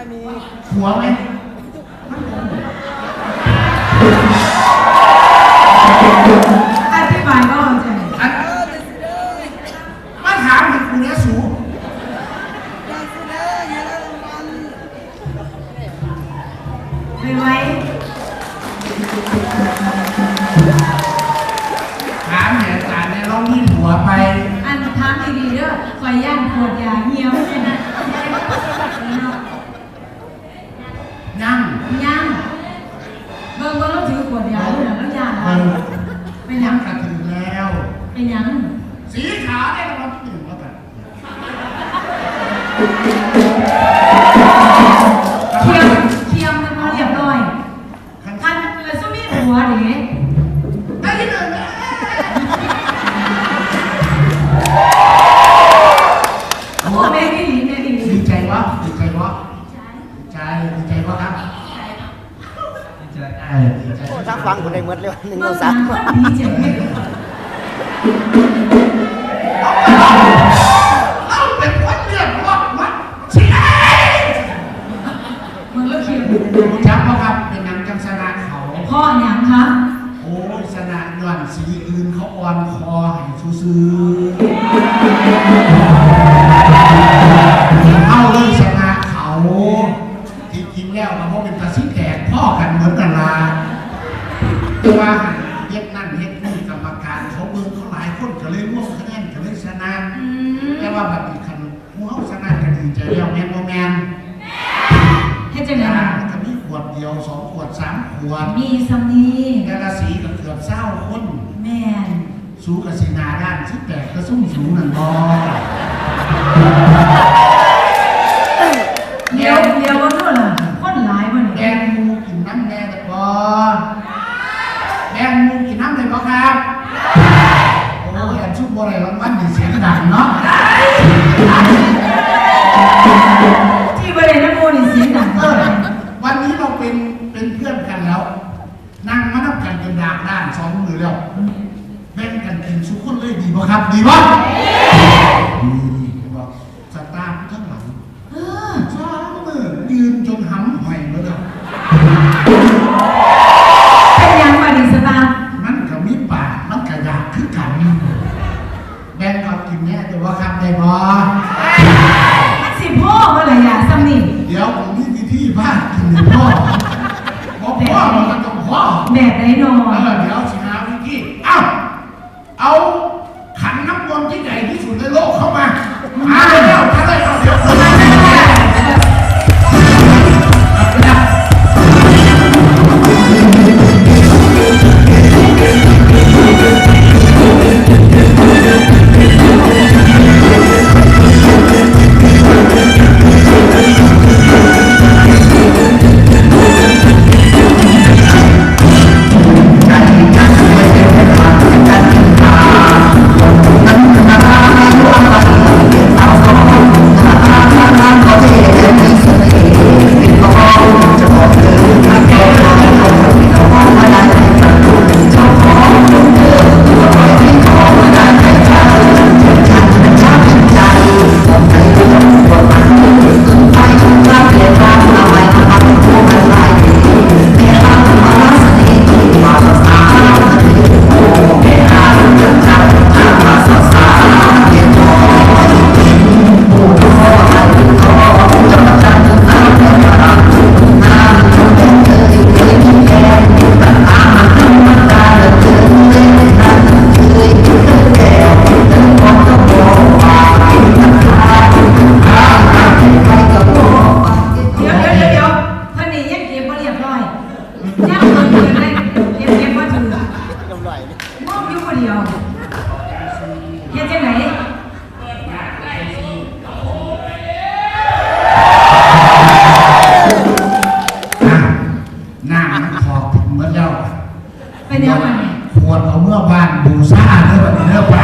ຜົວໄໝ? ອະທິບາຍບໍ່ເຂົ້າໃຈ. ອັນ ມາຖາມໃຫ້ກູແດ່ສູ. ໄວໆ ຖາມໃຫ້ອາຈານແດ່ ລາວມີຜົວໄປ? ອັນ ຖາມດີໆເດີ ຂ້ອຍຢ້ານຂວດຢາຫ່ຽວ. ຍັງ ຍັງ ເບິ່ງ ເບິ່ງ ລາວຖືຂວດຢາຢູ່ນະ ລາວຢ້ານ. ເອີ ເປັນຫຍັງ? ກະຖືກແລ້ວ. ເປັນຫຍັງ? ສີຂາວໄດ້ລາງວັນທີໜຶ່ງແລ້ວກັນ. ຄຽມ ຄຽມກັນມາຮຽບຮ້ອຍ. ຄັນ ຄັນເກີດຊຸມມີຜົວເດ? ໄດ້ທີໜຶ່ງແລ້ວ. ໂອ້ ແມ່ນອີ່ຫຼີ ແມ່ນອີ່ຫຼີ. ດີໃຈບໍ່? ດີໃຈບໍ່? ດີໃຈ ດີໃຈບໍ່ຄັບ? ດີໃຈ ເອີ ດີໃຈ. ໂອ້ ທາງຝັ່ງພຸ້ນໄດ້ໝົດເລີຍ ໜຶ່ງ ສອງ ສາມ. ເຮົາເປັນຄົນລຽບຮ້ອຍມາຊິໄດ້. ເບິ່ງລະຄຽມ ຮູ້ຈັກບໍ່ຄັບ ເປັນຫຍັງຈັ່ງຊະນະເຂົາ? ເພາະຫຍັງຄະ? ໂອ້ຍ ຊະນະຍ້ອນສີອື່ນເຂົາອ່ອນຄໍໃຫ້ຊື່ໆ. ເຮົາເລີຍຊະນະເຂົາ. ທີ່ຈິງແລ້ວກໍບໍ່ເປັນຕາຊິແຕກ ພໍ້ກັນເໝິດນັ້ນລະ. ແຕ່ວ່າເຮັດນັ້ນເຮັດນີ້ ກຳມະການເຂົາເບິ່ງ ເຂົາຫຼາຍຄົນກໍເລີຍລວມຄະແນນ ກໍເລີຍຊະນະ. ອືມ ແຕ່ວ່າບັດນີ້ຄັນ ໝູ່ເຮົາຊະນະກໍດີໃຈແລ້ວ ແມ່ນບໍ່ແມ່ນ? ເຮັດຈັ່ງໃດ? ອ່າ ມັນກໍມີຂວດດຽວ ສອງຂວດ ສາມຂວດ ມີສ່ຳນີ້ ແຕ່ລະສີກໍເກືອບຊາວຄົນ. ແມ່ນ. ສູກໍຊິໜ້າດ້ານຊິແຕກຄືຊຸມສູນັ້ນບໍ່? ດຽວ ດຽວເບິ່ງດູລະ ຄົນຫຼາຍບໍ່ນີ້? ແບ່ງໝູ່ກິນນຳແດ່ໄດ້ບໍ່? ແບ່ງໝູ່ກິນນຳໄດ້ບໍ່ຄັບ? ໂອ້ຍ ອັນຊຸມບໍ່ໄດ້ລາງວັນນີ້ສຽງດັງເນາະ. ທີ່ບໍ່ໄດ້ນຳໝູ່ນີ້ສຽງດັງ. ເອີ ວັນນີ້ເຮົາເປັນ ເປັນເພື່ອນກັນແລ້ວ ນັ່ງມານຳກັນຈົນດາກດ້ານສອງມື້ແລ້ວ. ແບ່ງກັນກິນຊຸຄົນເລີຍ ດີບໍ່ຄັບ? ດີບໍ່? ດີ ເຫັນບໍ່? ສະຕາມທາງຫຼັງ ເອີ ສາມມື້ ຢືນຈົນຫຳຫ້ອຍເບິດແລ້ວ. ເປັນຫຍັງບາດນີ້ສະຕາມ? ມັນກໍມີປາກ ມັນກໍຢາກຄືກັນ. ແບ່ງເຂົາກິນແດ່ ແຕ່ວ່າຄັບໄດ້ບໍ່? ມັນຊິພໍບໍ່ລະ ຢາສ່ຳນີ້? ດຽວມີວິທີພາກິນໃຫ້ພໍ. ບໍ່ພໍມັນກໍຕ້ອງພໍ. ແບບໃດນໍ? ເອີ ດຽວຊິຫາວິທີ. ເອົ້າ ເອົາຂັນນ້ຳมนต์ที่ใหญ่ที่สุดในโลกเข้ามา มาเร็วๆ ถ้าได้เอาเดี๋ยวคนนั้น ດຽວໆໆໆ ເພິ່ນນີ້ຍັງເກັບບໍ່ລຽບຮ້ອຍ ຍັງເພິ່ນເກັບໄດ້ ເກັບ ເກັບບໍ່ຖືກ ງງຢູ່ຜູ້ດຽວ ເຮັດຈັ່ງໃດ? ນ້ຳມັນຂອກເໝິດແລ້ວ. ເປັນຫຍັງບັດນີ້? ຂວດເອົາເມືອບ້ານບູຊາເດີບັດນີ້ເດີ ໄປ.